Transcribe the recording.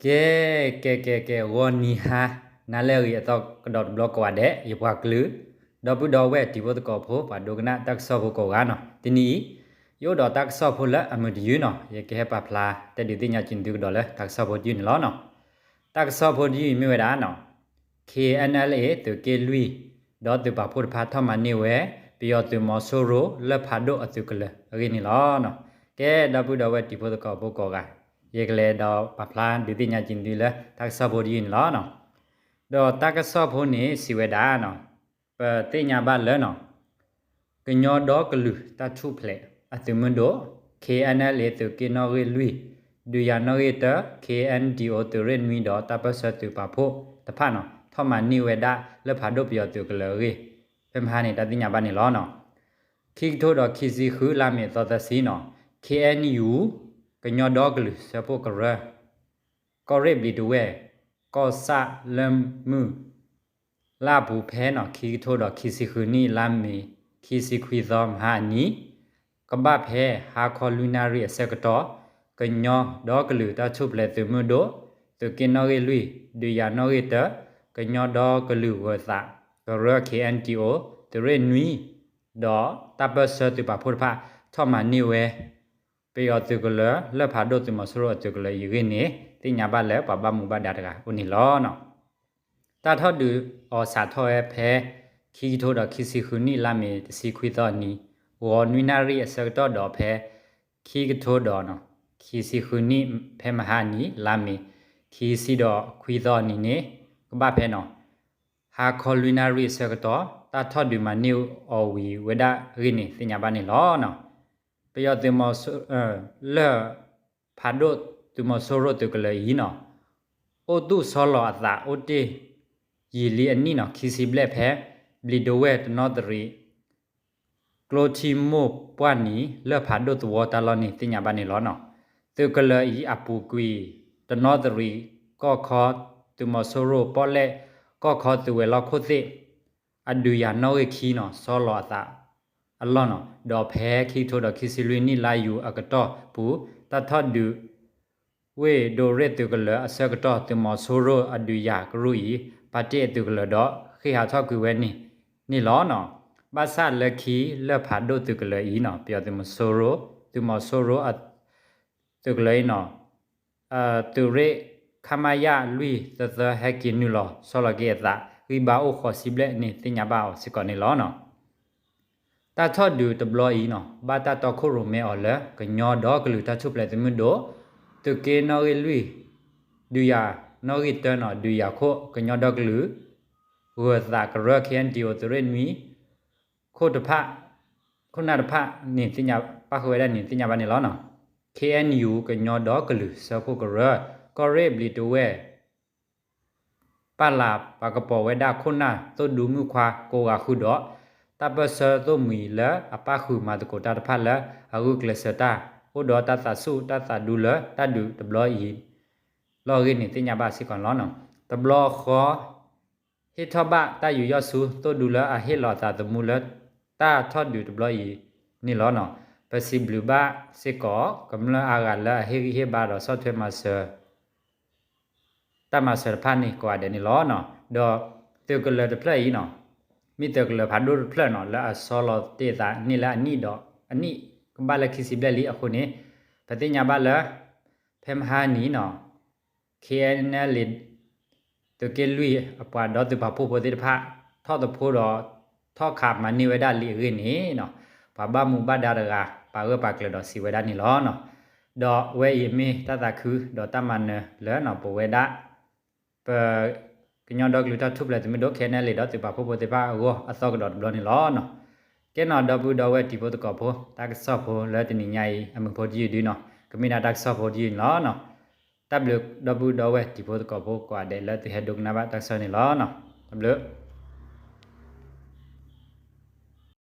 ကဲ ကဲ ကဲ ကဲ ဂီၤနံၤဟါ နၤလၢအဂ့ၤအသီကဒီးတဘျီကိးဂၤဒဲး ယပှၤကလုာ် ဒီပုၢ်ဒီဝဲၢ်တံၤဖိသကိးဖိ ပှၤဒိကနၣ်တၢ်ကစီၣ်ဖိကိးဂၤနီၤ, တနံၤအံၤ ယအိၣ်ဒီးတၢ်ကစီၣ်ဖိလၢအမုာ်တယုၢ်နီၤ, ယကဟဲပာ်ဖျါတဲဒုးသ့ၣ်ညါက့ၤသုကဒီးလၢတၢ်ကစီၣ်ဖိတယုၢ်န့ၣ်လီၤနီၤ. တၢ်ကစီၣ်ဖိတယုၢ်အံၤမ့ၢ်ဝဲဒၣ်နီၤ ခ့ၣ်အဲၣ်ယူၣ် သုးက့လွံၢ် ဒီးသုးပာ်ဖှိၣ်တဖၣ်ထီၣ်မၤန့ၢ်ဝဲ ပယီၤသုးမီၤစိရိၤလၢၢ်ဖးဒိၣ်အသုးကလၢၤအဂ့ၢ်န့ၣ်လီၤ. ကဲ ဒီပုၢ်ဒီဝဲၢ်တံၤဖိသကိးဖိကိးဂၤ, ယကလဲၤဒီးပာ်ဖျါဒုးသ့ၣ်ညါက့ၤသုလၢတၢ်ကစီၣ်ဖိတယုၢ်န့ၣ်လီၤ. ဒီးတၢ်ကစီၣ်ဖိန့ၣ်စံးဝဲဒၣ်နီၤ, ပသ့ၣ်ညါဘၣ်လၢနီၤ ကညီဒီကလုာ်တၢ်ထူၣ်ဖျဲးအသုးမုၢ်ဒိၣ် ခ့ၣ်အဲၣ်ယူၣ် သုးက့နီၣ်ဂံၢ်လွံၢ် ဒုးယၤနီၣ်ဂံၢ်တၢ ခ့ၣ်အဲၣ်ယူၣ် သုးရ့ၣ်နွံဒီးတၢ်ပၢၢ်ဆၢသုးပာ်ဖှိၣ်တဖၣ်နီၤ ထီၣ်မၤန့ၢ်ဝဲဒၣ်လၢၢ်ဖးဒိၣ်ပယီၤသုးကလၢၤအဂ့ၢ် ဖဲမဟါန့ၣ် တၢ်သ့ၣ်ညါဘၣ်န့ၣ်လီၤနီၤ. ခံကထိဒီးခံဆံဃု လါမ့ၤအသီသၢဆံနီၤ ခ့ၣ်အဲၣ်ယူၣ် ကညီဒီကလုာ်စၢဖှိၣ်ကရၢ ကီၢ်ရ့ၣ်ဘျံးတဝဲၢ် ကီၢ်ဆၣ်လၢၢ်မုၢ် လၢ်ပူၤဖဲနီၤ ခံကထိဒီးခံဆံဃုနံၣ် လါမ့ၤ ခံဆံခွံသီ မဟါအနံၤ ကဘၣ်ဖဲဟါခီလွံၢ်နၣ်ရံၣ်အဆၢကတီၢ် ကညီဒီကလုာ်တၢ်ထူၣ်ဖျဲးသုးမုၢ်ဒိၣ် သုးက့နီၣ်ဂံၢ်လွံၢ် ဒုးယၤနီၣ်ဂံၢ်တၢ ကညီဒီကလုာ်ဂၢၤသး ကရၢ ခ့ၣ်အဲၣ်ယူၣ် သုးရ့ၣ်နွံ ဒီးတၢ်ပၢၢ်ဆၢသုးပာ်ဖှိၣ်တဖၣ် ထီၣ်မၤန့ၢ်ဝဲ ပယီၤသုးကလၢၤ လၢၢ်ဖးဒိၣ်သုးမီၤစိရိၤအသုးကလၢၤအံၤအဂ့ၢ်န့ၣ် သ့ၣ်ညါဘၣ်လၢပှၤဘၣ်မူဘၣ်ဒါတဂၤအိၣ်န့ၣ်လီၤ. တၢ်ထီၣ်ဒုးအီၤစးထီၣ်ဝဲဖဲ ခံကထိဒီးခံဆံဃုနံၣ် လါမ့ၤတဆံခွံသီအနံၤ ဂီၤနွံနၣ်ရံၣ်အဆၢကတီၢ်ဒီးဖဲ ခံကထိဒီး ခံဆံဃုနံၣ် ဖဲမဟါအနံၤ လါမ့ၤ ခံဆံဒီးခွံသီအနံၤန့ၣ် ကဘၣ်ဖဲနီၤ ဟါခီလွံၢ်နၣ်ရံၣ်အဆၢကတီၢ် တၢ်ထီၣ်ဒုးမၤန့ၢ်အီၤဝံၤဝဲဒၣ်အဂ့ၢ်န့ၣ် သ့ၣ်ညါဘၣ်န့ၣ်လီၤ. ပယီၤသုးမီၤစိ လၢၢ်ဖးဒိၣ်သုးမီၤစိရိၤသုးကလၢၤအံၤနီၤ အိၣ်သူၣ်ဆီလီၤအသးအိၣ်တ့ၢ်ယံာ်လံအနံၣ်နီၤ ခံဆံဘျဲၣ်ဖဲ ဘျံးဒဝဲၢ်တနီသရံး ကျိထံမိၢ်ပှၢ်နံၤ လၢၢ်ဖးဒိၣ်သဝီတၢ်လီၢ်န့ၣ် သ့ၣ်ညါဘၣ်န့ၣ်လီၤ. သုးကလၢၤအံၤအပူၤကွံာ် တနီသရံး ကီၢ်ခီသုးမီၤစိရိၤ ပီၣ်လဲၣ် ကီၢ်ခီသုးဝဲၤလီၢ်ခိၣ်သ့ၣ် အဒုးယၤနီၣ်ဂံၢ်ခံနီၤ ဆီလီၤအသးအလီၢ်နီၤ ဒီးဖဲခံကထိဒီးခံဆံလွံၢ်နံၣ် လါယူၤအကတီၢ်ပူၤ တၢ်ထီၣ်ဒုး ဝ့ၢ်ဒိရ့ၣ်သုးကလၢၤအဆၢကတီၢ် သုးမီၤစိရိၤအဒုးယၤကရူၢ်အံၤ ပာ်တ့ၢ်အသုးကလၢၤဒီး ဃ့ၢ်ဟးထီၣ်ကွံာ်ဝဲန့ၣ်လီၤ. ဘၣ်ဆၣ်လၢခံလၢၢ်ဖးဒိၣ်သုးကလၢၤအံၤနီၤ ပယီၤသုးမီၤစိရိၤ သုးမီၤစိရိၤ သုးကလၢၤအံၤနီၤ သုးရ့ၣ် ခမရ လွံၢ်သၢသၢ ဟဲက့ၤနုာ်လီၤဆီလီၤက့ၤအသး ဂံၢ်ဘါအိၣ်ဃိးဆံဘျဲၣ်န့ၣ် သ့ၣ်ညါဘၣ်အီၤစ့ၢ်ကီးန့ၣ်လီၤ. တၢ်ထီၣ်ဒုးတဘျီအံၤနီၤ ဘၣ်တၢ်တီခိၣ်ရိၣ်မဲအီၤလၢ ကညီဒီကလုာ်တၢ်ထူၣ်ဖျဲးသုးမုၢ်ဒိၣ် သုးက့နီၣ်ဂံၢ်လွံၢ် ဒုးယၤနီၣ်ဂံၢ်တၢနီၤ ဒုးယၤခိၣ် ကညီဒီကလုာ် ဂၢၤသးကရၢ ခ့ၣ်အဲၣ်ယူၣ် သုးရ့ၣ်နွံ ခိၣ်တဖၣ် ခိၣ်နၢ်တဖၣ်န့ၣ် သ့ၣ်ညါပၣ်ဃုာ်ဝဲဒၣ်န့ၣ် သ့ၣ်ညါဘၣ်န့ၣ်လီၤ. ခ့ၣ်အဲၣ်ယူၣ် ကညီဒီကလုာ်စၢဖှိၣ်ကရၢ ကီၢ်ရ့ၣ်ဘျံးတဝဲၢ် ပာ်လၤပှၤကပီၤဝဲဒၣ်ခိၣ်နၢ်သိၣ်ဒူမုၣ်ခွါကိးဂၤဃုာ်ဒီး တၢ်ပၢၢ်ဆၢသိၣ်မှံၤလၢအပၣ်ဃုာ်မၤသကိးတၢ်တဖၣ်လၢအဂုာ်ကျဲးစၢးတၢ် အိၣ်ဒီးတၢ်သးဆူၣ်တၢ်သးဒူလၢတၢ်ဒုးတဘျီအံၤလီၤအဂ့ၢ်န့ၣ် သ့ၣ်ညါဘၣ်စ့ၢ်ကီးန့ၣ်လီၤ. တဘျီဃီ ဟ့ၣ်ထီၣ်ဘၣ်တၢ်ယူးယီၣ်ဆူသိၣ်ဒူလၢအဟ့ၣ်လီၤအသးသမူလၢတၢ်ထီၣ်ဒုးတဘျီအံၤန့ၣ်လီၤ. ပစံးဘျုးဘၣ်စ့ၢ်ကီး ကမျၢၢ်အါဂၤလၢအဟ့ၣ်ဂံၢ်ဟ့ၣ်ဘါဒီးဆီၣ်ထွဲမၤစၢၤ တၢ်မၤစၢၤတဖၣ်န့ၣ်ကိးဂၤဒဲးန့ၣ်လီၤ. ဒီးသုးကလၢၤတဖျၢၣ်အံၤနီၤ မ့ၢ်သုးကလၢၤဖးဒိၣ်တဖျၢၣ်နီၤ လၢအဆီလီၤတ့ၢ်အသးန့ၣ်လၢအနံၣ်ဒီး အနံၣ်ကဘၣ်လၢခံဆံဘျဲၣ်လံအဃိန့ၣ် ပသ့ၣ်ညါဘၣ်လၢ ဖဲမဟါနံၤနီၤ ခ့ၣ်အဲၣ်ယူၣ် သုးက့လွံၢ်အပှၤဒီးသုးပာ်ဖှိၣ်ဖိသ့ၣ်တဖၣ် ထီၣ်သဖှိဒီး ထီၣ်ခးမၤန့ၢ်ဝဲဒၣ်လံအဂ့ၢ်န့ၣ်နီၤ ပှၤဘၣ်မူဘၣ်ဒါတဂၤ ပာ်ဂၢၢ်ပာ်ကျၢၤဒီးစံးဝဲဒၣ်န့ၣ်လီၤ. ဒီးအဝဲအံၤမ့ၢ်တၢ်သးခုဒီးတၢ်မၤနၢၤလၢပဝဲဒၣ် ပ ကညီဒီကလုာ်တၢ်ထူၣ်ဖျဲးသုးမုၢ်ဒိၣ် ခ့ၣ်အဲၣ်ယူၣ် ဒီးသုးပာ်ဖှိၣ်ဖိသ့ၣ်တဖၣ်အဂီၢ်အသီကဒီးတဘျီန့ၣ်လီၤ. ကဲနီၤ ဒီပုၢ်ဒီဝဲၢ်တံၤဖိသကိးဖိ တၢ်ကစီၣ်ဖိလၢတနံၤညါအံၤ အမုာ်ဖိတယုၢ်ဒုနီၤ ကမ့ၢ်ဒၣ်တၢ်ကစီၣ်ဖိတယုၢ်န့ၣ်လီၤ. တၢ်ဘျုးဒီပုၢ်ဒီဝဲၢ်တံၤဖိသကိးဖိကိးဂၤဒဲးလၢသုဟဲဒိကနၣ်ဘၣ်တၢ်ကစီၣ်န့ၣ်လီၤ. တၢ်ဘျုး